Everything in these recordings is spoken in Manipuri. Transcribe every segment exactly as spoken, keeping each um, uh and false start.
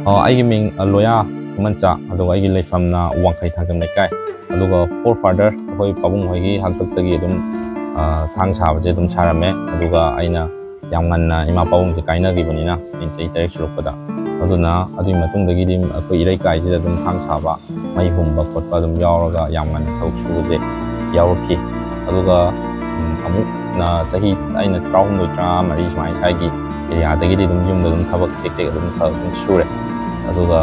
ꯑ, ꯑꯩꯒꯤ ꯃꯤꯡ, ꯑ, ꯂꯣꯌꯥ ꯈꯨꯃꯟꯆꯥ, ꯑꯗꯨꯒ ꯑꯩꯒꯤ ꯂꯩꯐꯝꯅ ꯋꯥꯡꯈꯩ ꯊꯥꯡꯖꯝ ꯂꯩꯀꯥꯏ꯫ ꯑꯗꯨꯒ ꯐꯣꯔ ꯐꯥꯗꯔ, ꯑꯩꯈꯣꯏ ꯄꯥꯕꯨꯡ ꯍꯣꯏꯒꯤ ꯍꯥꯛꯇꯛꯇꯒꯤ ꯑꯗꯨꯝ, ꯑ, ꯊꯥꯡ ꯁꯥꯕꯁꯦ ꯑꯗꯨꯝ ꯁꯥꯔꯝꯃꯦ꯫ ꯑꯗꯨꯒ ꯑꯩꯅ ꯌꯥꯝ ꯉꯟꯅ ꯏꯃꯥ ꯄꯥꯕꯨꯡꯁꯦ ꯀꯥꯏꯅꯈꯤꯕꯅꯤꯅ, ꯑꯩꯅ ꯆꯍꯤ ꯇꯔꯦꯠ ꯁꯨꯔꯛꯄꯗ꯫ ꯑꯗꯨꯅ ꯑꯗꯨꯒꯤ ꯃꯇꯨꯡꯗꯒꯤꯗꯤ ꯑꯩꯈꯣꯏ ꯏꯔꯩꯀꯥꯏꯁꯤꯗ ꯑꯗꯨꯝ ꯊꯥꯡ ꯁꯥꯕ, ꯃꯩ ꯍꯨꯝꯕ ꯈꯣꯠꯄ ꯑꯗꯨꯝ ꯌꯥꯎꯔꯒ ꯌꯥꯝ ꯉꯟꯅ ꯊꯕꯛ ꯁꯨꯕꯁꯦ ꯌꯥꯎꯔꯛꯈꯤ꯫ ꯑꯗꯨꯒ, ꯎꯝ, ꯑꯃꯨꯛꯅ ꯆꯍꯤ ꯑꯩꯅ ꯇꯔꯥꯍꯨꯝꯗꯣꯏ, ꯇꯔꯥꯃꯔꯤ ꯁꯨꯃꯥꯏꯅ ꯁ꯭ꯋꯥꯏꯒꯤ ꯑꯦꯔꯤꯌꯥꯗꯒꯤꯗꯤ ꯑꯗꯨꯝ ꯌꯨꯝꯗ ꯑꯗꯨꯝ ꯊꯕꯛ ꯇꯦꯛ ꯇꯦꯛ ꯑꯗꯨꯝ ꯈꯔ ꯑꯗꯨꯝ ꯁꯨꯔꯦ꯫ ꯑꯗꯨꯒ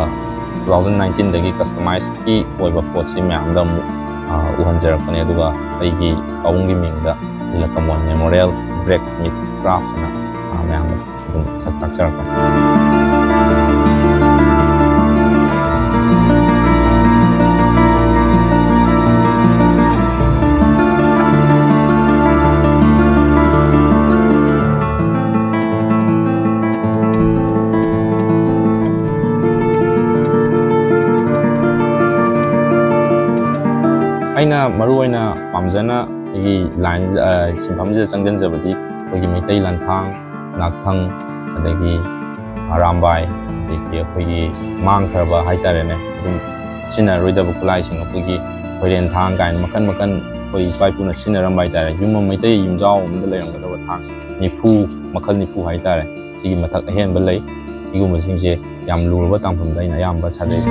two thousand nineteen ꯗꯒꯤ ꯀꯁꯇꯃꯥꯏꯖꯀꯤ ꯑꯣꯏꯕ ꯄꯣꯠꯁꯤ ꯃꯌꯥꯝꯗ ꯑꯃꯨꯛ, ꯑ, ꯎꯍꯟꯖꯔꯛꯄꯅꯦ꯫ ꯑꯗꯨꯒ ꯑꯩꯒꯤ ꯄꯥꯕꯨꯡꯒꯤ ꯃꯤꯡꯗ ꯅꯤꯂꯀꯃꯣꯜ ꯃꯦꯃꯣꯔꯤꯌꯦꯜ ꯕ꯭ꯂꯦꯛ ꯁ꯭ꯃꯤꯊ ꯀ꯭ꯔꯥꯐ ꯑꯅ, ꯑ, ꯃꯌꯥꯝꯗ ꯑꯗꯨꯝ ꯁꯛ ꯇꯥꯛꯆꯔꯛꯄꯅꯤ꯫ ꯑꯩꯅ ꯃꯔꯨ ꯑꯣꯏꯅ ꯄꯥꯝꯖꯅ ꯑꯩꯒꯤ ꯂꯥꯏꯟ, ꯑ, ꯁꯤꯟꯐꯝꯁꯤꯗ ꯆꯪꯁꯤꯟꯖꯕꯗꯤ ꯑꯩꯈꯣꯏꯒꯤ ꯃꯩꯇꯩ ꯂꯥꯟꯊꯥꯡ, ꯅꯥꯛꯊꯪ, ꯑꯗꯒꯤ ꯑꯔꯥꯝꯕꯥꯏ, ꯑꯗꯒꯤ ꯑꯩꯈꯣꯏꯒꯤ ꯃꯥꯡꯈ꯭ꯔꯕ ꯍꯥꯏꯇꯥꯔꯦꯅꯦ, ꯑꯗꯨꯝ ꯁꯤꯖꯤꯟꯅꯔꯣꯏꯗꯕ ꯈꯨꯠꯂꯥꯏꯁꯤꯡ, ꯑꯩꯈꯣꯏꯒꯤ ꯈꯣꯏꯔꯦꯟ ꯊꯥꯡ ꯀꯥꯏꯅ ꯃꯈꯜ ꯃꯈꯜ ꯑꯩꯈꯣꯏ ꯏꯄꯥ ꯏꯄꯨꯅ ꯁꯤꯖꯤꯟꯅꯔꯝꯕ ꯍꯥꯏꯇꯥꯔꯦ꯫ ꯌꯨꯝ ꯑꯃ, ꯃꯩꯇꯩ ꯌꯨꯝꯖꯥꯎ ꯑꯃꯗ ꯂꯩꯔꯝꯒꯗꯕ ꯊꯥꯡ ꯅꯤꯐꯨ, ꯃꯈꯜ ꯅꯤꯐꯨ ꯍꯥꯏꯇꯥꯔꯦ꯫ ꯁꯤꯒꯤ ꯃꯊꯛ ꯑꯍꯦꯟꯕ ꯂꯩ꯫ ꯁꯤꯒꯨꯝꯕꯁꯤꯡꯁꯦ ꯌꯥꯝ ꯂꯨꯔꯕ ꯇꯥꯡꯐꯝꯗ ꯑꯩꯅ ꯑꯌꯥꯝꯕ ꯁꯥꯖꯩ꯫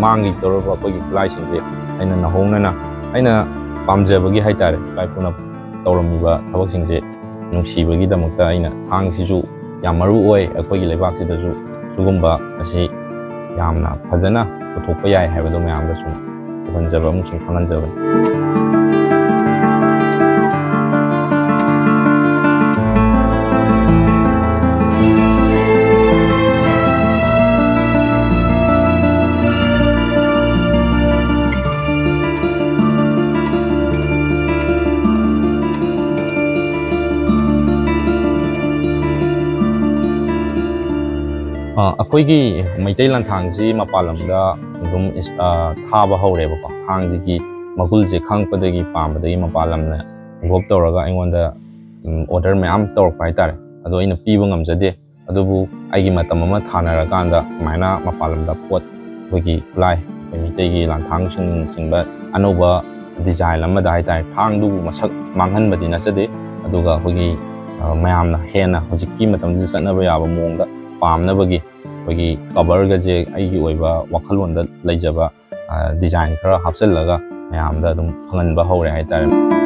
ꯃꯥꯡꯈꯤꯗꯧꯔꯕ ꯑꯩꯈꯣꯏꯒꯤ ꯈꯨꯠꯂꯥꯏꯁꯤꯡꯁꯦ ꯑꯩꯅ ꯅꯧꯍꯧꯅꯅ, ꯑꯩꯅ ꯄꯥꯝꯖꯕꯒꯤ ꯍꯥꯏꯇꯥꯔꯦ, ꯏꯄꯥ ꯏꯄꯨꯅ ꯇꯧꯔꯝꯃꯤꯕ ꯊꯕꯛꯁꯤꯡꯁꯦ ꯅꯨꯡꯁꯤꯕꯒꯤꯗꯃꯛꯇ ꯑꯩꯅ ꯊꯥꯡꯁꯤꯁꯨ ꯌꯥꯝ ꯃꯔꯨ ꯑꯣꯏ꯫ ꯑꯩꯈꯣꯏꯒꯤ ꯂꯩꯕꯥꯛꯁꯤꯗꯁꯨ ꯁꯤꯒꯨꯝꯕ ꯑꯁꯤ ꯌꯥꯝꯅ ꯐꯖꯅ ꯄꯨꯊꯣꯛꯄ ꯌꯥꯏ ꯍꯥꯏꯕꯗꯣ ꯃꯌꯥꯝꯗ ꯁꯨꯝ ꯎꯍꯟꯖꯕ ꯑꯃꯁꯨꯡ ꯈꯪꯍꯟꯖꯕꯅꯤ꯫ ꯑ, ꯑꯩꯈꯣꯏꯒꯤ ꯃꯩꯇꯩ ꯂꯥꯟꯊꯥꯡꯁꯤ ꯃꯄꯥꯟ ꯂꯝꯗ ꯑꯗꯨꯝ ꯏꯁ-, ꯑ, ꯊꯥꯕ ꯍꯧꯔꯦꯕꯀꯣ꯫ ꯊꯥꯡꯁꯤꯒꯤ ꯃꯒꯨꯜꯁꯦ ꯈꯪꯉꯛꯄꯗꯒꯤ ꯄꯥꯝꯕꯗꯒꯤ ꯃꯄꯥꯟ ꯂꯝꯅ ꯏꯟꯚꯣꯜꯕ ꯇꯧꯔꯒ ꯑꯩꯉꯣꯟꯗ, ꯎꯝ, ꯑꯣꯔꯗꯔ ꯃꯌꯥꯝ ꯇꯧꯔꯛꯄ ꯍꯥꯏꯇꯥꯔꯦ꯫ ꯑꯗꯣ ꯑꯩꯅ ꯄꯤꯕ ꯉꯝꯖꯗꯦ꯫ ꯑꯗꯨꯕꯨ ꯑꯩꯒꯤ ꯃꯇꯝ ꯑꯃ ꯊꯥꯅꯔꯀꯥꯟꯗ ꯑꯗꯨꯃꯥꯏꯅ ꯃꯄꯥꯟ ꯂꯝꯗ ꯄꯣꯠ, ꯑꯩꯈꯣꯏꯒꯤ ꯈꯨꯠꯂꯥꯏ, ꯑꯩꯈꯣꯏ ꯃꯩꯇꯩꯒꯤ ꯂꯥꯟꯊꯥꯡꯁꯤꯡꯅꯆꯤꯡꯕ ꯑꯅꯧꯕ ꯗꯤꯖꯥꯏꯟ ꯑꯃꯗ ꯍꯥꯏꯇꯥꯔꯦ, ꯊꯥꯡꯗꯨꯕꯨ ꯃꯁꯛ ꯃꯥꯡꯍꯟꯕꯗꯤ ꯅꯠꯆꯗꯦ꯫ ꯑꯗꯨꯒ ꯑꯩꯈꯣꯏꯒꯤ, ꯑ, ꯃꯌꯥꯝꯅ ꯍꯦꯟꯅ ꯍꯧꯖꯤꯛꯀꯤ ꯃꯇꯝꯁꯤꯗ ꯆꯠꯅꯕ ꯌꯥꯕ ꯃꯑꯣꯡꯗ ꯄꯥꯝꯅꯕꯒꯤ ꯑꯩꯈꯣꯏꯒꯤ ꯀꯕꯔꯒꯁꯦ ꯑꯩꯒꯤ ꯑꯣꯏꯕ ꯋꯥꯈꯜꯂꯣꯟꯗ ꯂꯩꯖꯕ, ꯑ, ꯗꯤꯖꯥꯏꯟ ꯈꯔ ꯍꯥꯞꯆꯤꯜꯂꯒ ꯃꯌꯥꯝꯗ ꯑꯗꯨꯝ ꯐꯪꯍꯟꯕ ꯍꯧꯔꯦ ꯍꯥꯏꯇꯥꯔꯦ꯫